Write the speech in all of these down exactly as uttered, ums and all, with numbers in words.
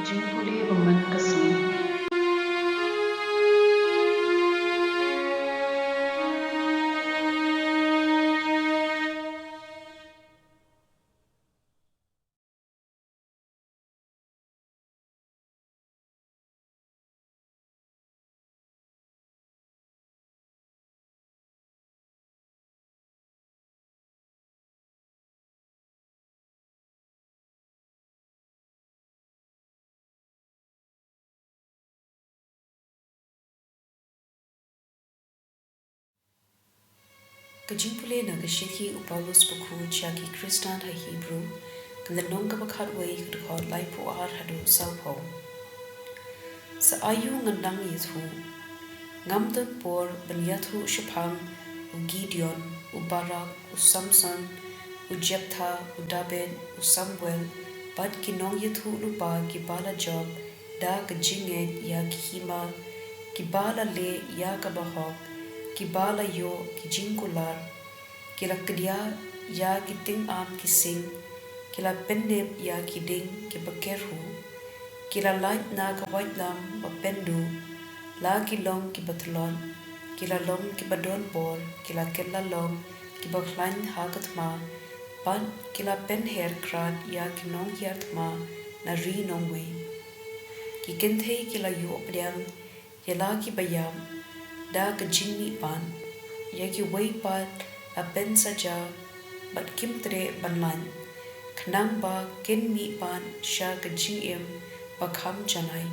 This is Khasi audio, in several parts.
Jingpule ba man ka sngi. Ka jingpule na ka shithi u Paulus bakhuid sha ki Khristan ha Hebru, ka lynnong kaba khatwei, ka dkhot laiphew ar haduh sawphew. Sa aïu ngan nang ïathuh? Ngam don por ban ïathuh shaphang u Gideon, u Barak, u Samson, u Jephtha, u Dabid, u Samuel, bad ki nongïathuhlypa kiba la jop da ka jingngeit ïa ki hima, kiba la leh ïa kaba hok, kiba la ïoh ki jingkular, ki la kdiah ïa ki tyngam ki sing, ki la pynnep ïa ki dieng kiba kyrhuh, ki la lait na ka waitlam ba pynduh, la ki long kiba tlot, ki la long kiba don bor, ki la kylla long kiba khlaiñ ha ka thma, bad ki la pynher krad ïa ki nonghiar thma na ri nongwei. Ki kynthei ki la ïoh pdiang ïa la kiba ïap da ka jingmihpat, ïa kiwei pat la pynsaja bad kim treh ban lait, khnang ba kin mihpat sha ka jingim ba kham janai.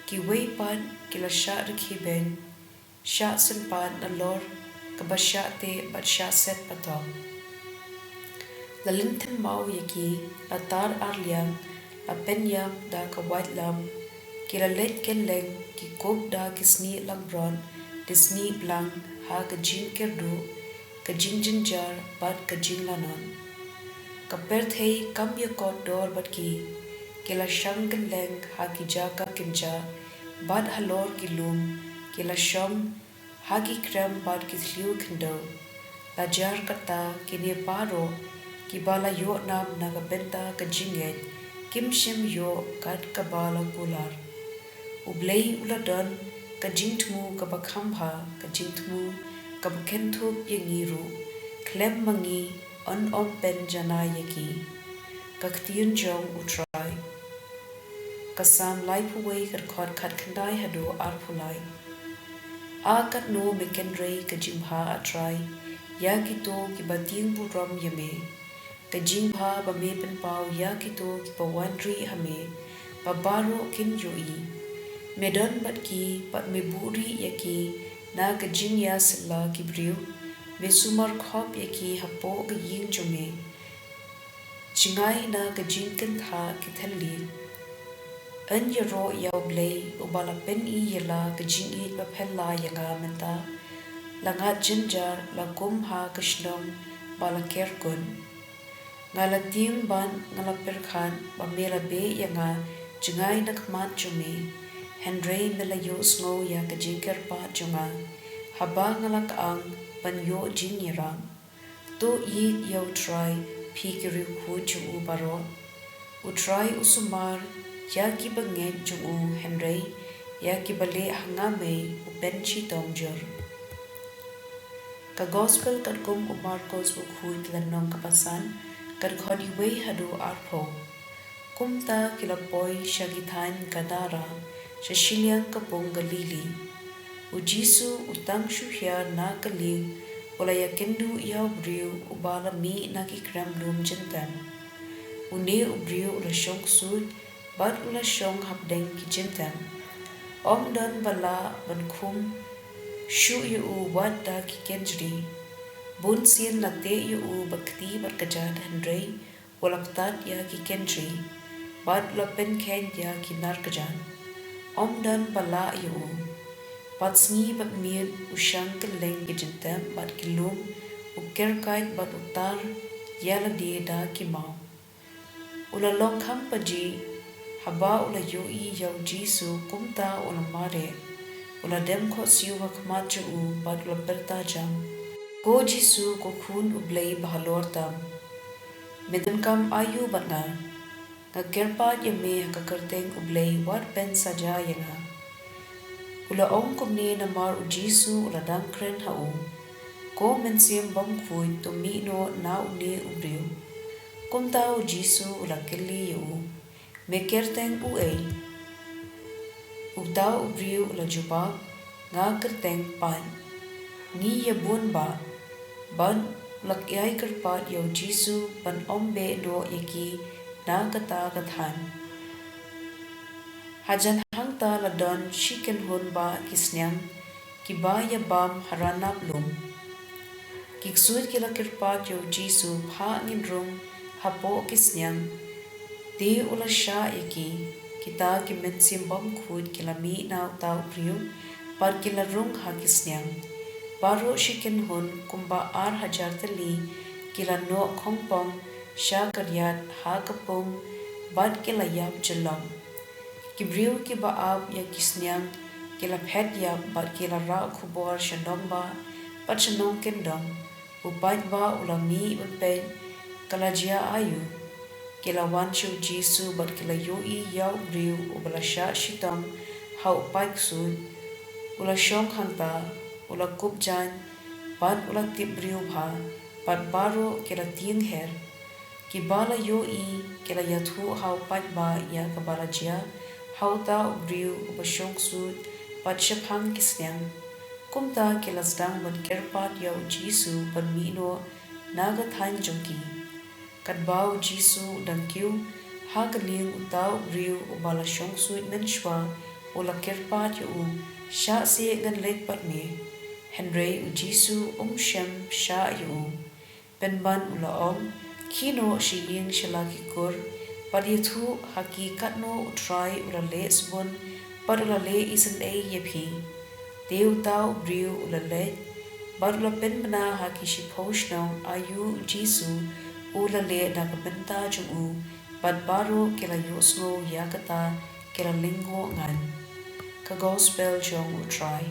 Kiwei pat ki la shah rkhie beiñ, shah sympat nalor kaba shah teh bad shah set patok. La lynthem maw ïa ki, la tar arliang, la pynïap da ka waitlam, ki la leit kylleng, ki kup da ki snieh langbrot, ki snieh blang, ha ka jingkyrduh, ka jingjynjar bad ka jinglanot. Ka pyrthei kam ïakot dor bad ki, ki la shang kylleng ha ki jaka kynjah, bad halor ki lum, ki la shong ha ki krem bad ki thliew khyndew. La jar kata kine baroh kiba la ïoh nam na ka bynta ka jingngeit, kim shym ïoh kat kaba la kular. U Blei u la don ka jingthmu kaba kham bha, ka jingthmu kaba kynthup ïa ngi ruh, khlem ma ngi yn ym pynjanai ïa ki. Ka ktien jong U Trai. Ka Salm laiphew wei, ka dkhot khatkhyndai haduh arphew lai. A katno me kynrei ka jingbha, A Trai, ïa kito kiba tieng burom ïa me. Ka jingbha ba me pynpaw ïa kito kiba wan rieh ha me, ba baroh kin ïohi. Me don bad ki bad me buhrieh ïa ki na ka jingïasylla ki briew. Me sumar khop ïa ki hapoh ka ïing jong me, jngai na ka jingkyntha ki thylliej. Yn ïaroh ïa U Blei, uba la pyni ïa la ka jingïeit baphylla ïa nga mynta. La ngat jynjar, la kum ha ka shnong ba la ker kut. Nga la tieng bad nga la pyrkhat ba me la beh ïa nga jngai na khmat jong me. Hynrei me la ïohsngew ïa ka jingkyrpad jong nga, haba nga la kyang ban ïoh jingïarap. To ïeit ïa U Trai, phi ki riewkhuid jong u baroh. U Trai u sumar ïa kiba ngeit jong u, hynrei ïa kiba leh ha nga mei u pynshitom jur. Ka Gospel katkum u Markos bakhuid, lynnong kaba san, ka dkhot wei haduh arphew. Kumta ki la poi sha ki thaiñ Gadara, sha shiliang ka pung Galili. U Jisu u tang shu hiar na ka lieng, u la ïakynduh ïa u briew uba la mih na ki krem lum jyntem. Une u briew u la shong ksuid, bad u la shong hapdeng ki jyntem. Ym don ba lah ban khum shuh ïa u wat da ki kynjri. Bun sien la teh ïa u bad kti bad kjat, hynrei u la pyntat ïa ki kynjri, bad u la pynkheiñ ïa ki nar kjat. Ym don ba lah ïa u. Bad sngi bad miet u shang kylleng ki jyntem bad ki lum, u kyrkait bad u tar ïa lade da ki maw. U la long kham pajih, haba u la ïohi ïa u Jisu, kumta u la mareh. U la dem khohsiew ha khmat jong u bad u la pyrta jam, Ko Jisu, ko Khun u Blei bahalor tam, me donkam aïu bad nga? Nga kyrpad ïa me ha ka kyrteng U Blei, wat pynsaja ïa nga. U la ong kumne namar U Jisu u la dang kren ha u. Ko mynsiem bymkhuid, to mih noh na une u briew. Kumta U Jisu u la kylli ïa u, me kyrteng uei? Uta u briew u la jubab, nga kyrteng Pait. Ngi ïa bun bah. Bad u la ïai kyrpad ïa U Jisu ban ym beh noh ïa ki na kata ka thaiñ. Hajan hangta la don shi kynhun bah ki sniang kiba ïa bam ha ranab lum. Ki ksuid ki la kyrpad ïa U Jisu, phah ngin rung hapoh ki sniang. Te u la shah ïa ki. Kita ki mynsiem bymkhuid ki la mih na uta u briew bad ki la rung ha ki sniang. Baroh shi kynhun kumba ar hajar tylli ki la noh khongpong sha ka riat ha ka pung bad ki la ïap jyllop. Ki briew kiba ap ïa ki sniang ki la phet ïap bad ki la rah khubor sha nongbah bad sha nongkyndong. U paidbah u la mih ban peit ka la jia aïu. Ki la wan sha U Jisu bad ki la ïohi ïa u briew uba la shah shitom ha u paidsud. U la shong hangta, u la kup jaiñ bad u la tip briew bha, bad baroh ki la tieng her. Kiba la ïohi ki la ïathuh ha u paidbah ïa kaba la jia ha uta u briew uba shong sud bad shaphang ki sniang. Kumta ki la sdang ban kyrpad ïa U Jisu ban mih noh na ka thaiñ jong ki. Katba U Jisu u dang kiew ha ka lieng, uta u briew uba la shong sud mynshuwa u la kyrpad ïa u, shah seh ngan leit bad me. Hynrei U Jisu um shym shah ïa u. Pynban u la ong, khie noh sha ïing sha la ki kur bad ïathuh ha ki katno U Trai u la leh sbun bad u la leh isynei ïa phi. Te uta u briew u la leit bad u la pynbna ha ki shiphew shnong aïu U Jisu u la leh na ka bynta jong u, bad baroh ki la ïohsngew ïa kata, ki la lyngngoh ngan. Ka Gospel jong U Trai.